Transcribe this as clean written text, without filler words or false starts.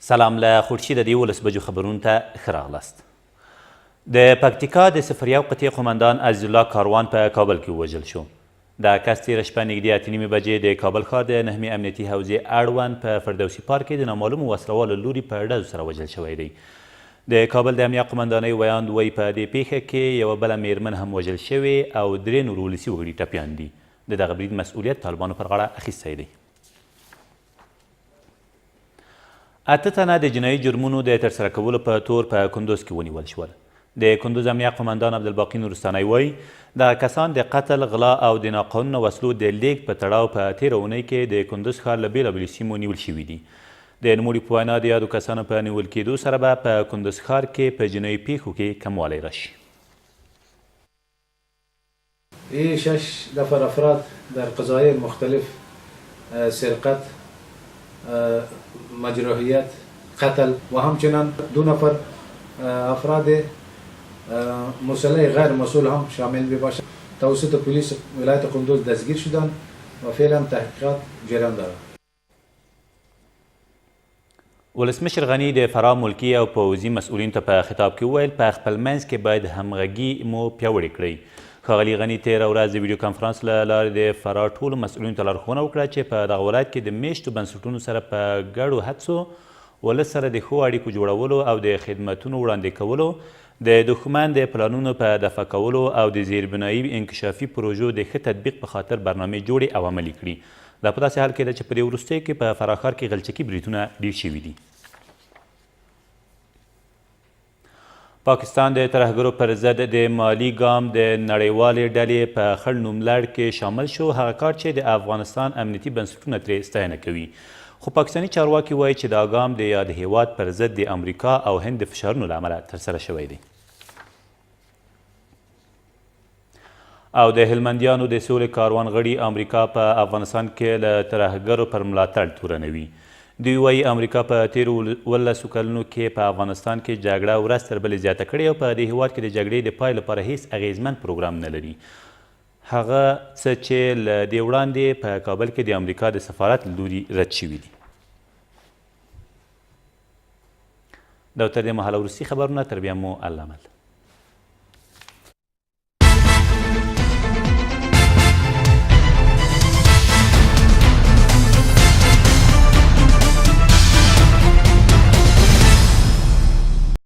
سلام له خورشیده د 11 بجو خبرونو ته ښه راغلاست. د پکتیکا د 01 قطعې قومندان عزیزالله کاروان په کابل کې ووژل شو. دا کس تېره شپه نږدې 8:30 بجې د کابل ښار د نهمې امنیتي حوزې اړوند په فردوسي پارک کې د نامعلومو وسلهوالو له لوري په ډزو سره وژل شوی دی. د کابل د امنیه قومندانۍ ویاند وایي، په دې پېښه کې یوه بله مېرمن هم وژل شوې او درې نور ولسي وګړي ټپیان دي. د دغه برید مسؤلیت طالبانو پر غاړه اخیستی دی. اته تنه د جنایي جرمونو د ترسره کولو په تور په کندوز کې ونیول شول. د کندوز امنیه قومندان عبدالباقي نورستانی وایي، دغه کسان د قتل، غلا او د ناقانونه وسلو د لېږد په تړاو په تېره اونۍ کې د کندوز ښار له بېلابېلو سیمو نیول شوي دي. د نوموړي په وینا، د یادو کسانو په نیول کېدو سره به په کندوز ښار کې په جنایي پېښو کې کموالی راشي. ای شش نفر افراد در قضایای مختلف سرقت، مجروحیت، قتل و همچنان دو نفر افراد مسلح غیر مسئول هم شامل می باشد توسط پلیس ولایت قندوز دستگیر شدند و فعلا تحقیقات جریان دارد. ولسمشر غني د فراه ملکي او پوځي مسؤلینو ته په خطاب کې وویل، په خپل منځ کې باید همغږي مو پیاوړې کړئ. ښاغلي غني تېره ورځ د ویډیو کنفرانس له لارې د فراه ټولو مسؤلینو ته لارښوونه وکړه چې په دغه ولایت کې د مېشتو بنسټونو سره په ګډو هڅو، ولس سره د ښو اړیکو جوړولو او د خدمتونو وړاندې کولو، د دښمن د پلانونو په دفع کولو او د زیربنایي انکشافي پروژو د ښه تطبیق په خاطر برنامې جوړې او عملي کړي. دا په داسې حال کې ده چې په دې وروستیو کې په فراه ښار کې غلچکي بریدونه ډیر شوي دي. پاکستان د ترهګرو پر ضد د مالي ګام د نړیوالې ډلې په خړ نوملړ کې شامل شو، هغه کار چې د افغانستان امنیتي بنسټونه ترې ستاینه کوي. خو پاکستاني چارواکي وایي چې دا ګام د یاد هیواد پر ضد د امریکا او هند د فشارونو له امله ترسره شوی دی. او د هلمندیانو د سولې کاروان غړي امریکا په افغانستان کې له ترهګرو پر ملاتړ تورنوي. دوی وایي امریکا په تېرو 17 کلونو کې په افغانستان کې جګړه ورځ تر بلې زیاته کړې او په دې هېواد کې د جګړې د پای لپاره هېڅ اغېزمن پروګرام نه لري. هغه څه چې له دې وړاندې په کابل کې د امریکا د سفارت له لوري رد شوي دي. دا تر دې مهاله وروستي خبرونه، تر بیا مو الله مل.